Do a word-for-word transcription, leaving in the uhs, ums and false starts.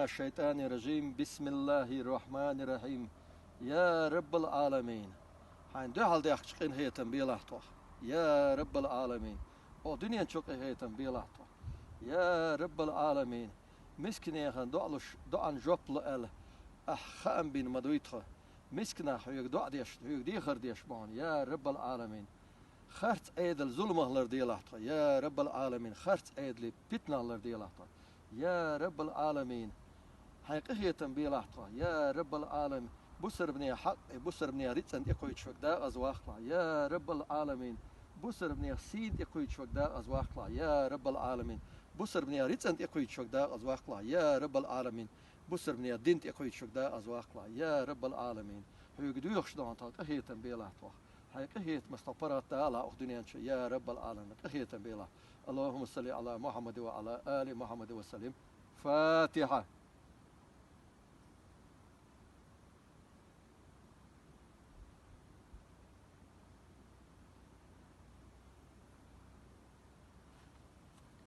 الشيطان الرجيم. بسم الله الرحمن الرحيم. يا رب العالمين. Хьайна дуьхьал даьхкача къинхетам белахь тхох. يا رب العالمين. Оха дуьнен чу къинхетам белахь тхох. يا رب العالمين. Мискинехан доӀа луш, доӀан жоп лу аьлла, ахь хаам бина ма дуй тхо. Мискинах хьоьга доӀа деш, хьоьга дехар деш бохьан. يا رب العالمين. Харц Ӏедал зуламах лар делахь тхо. يا رب العالمين. Харц Ӏедали питанах лар делахь тхо. يا رب العالمين. Хьайн къинхетам белахь тхох. يا رب العالمين. Бусарбане хьакъ, бусарбане рицӀан тӀекхуьйтуш ваг дакъаза ваккхалахь. يا رب العالمين. Бусарбане сийна тӀекхуьйтуш ваг дакъаза ваккхалахь. يا رب العالمين. Бусарбане рицӀан тӀекхуьйтуш ваг дакъаза ваккхалахь. يا رب العالمين. Бусарбане дин тӀекхуьйтуш ваг дакъаза ваккхалахь. يا رب العالمين. Хьоьга доьхуш дохьан тхох къинхетам белахь тхох. Хьайн къинхетамца тхо паргӀатдалахь укх дуьнен чу. يا رب العالمين. Къинхетам белахь. اللهم صل على محمد وعلى آل محمد وسلم. الفاتحة.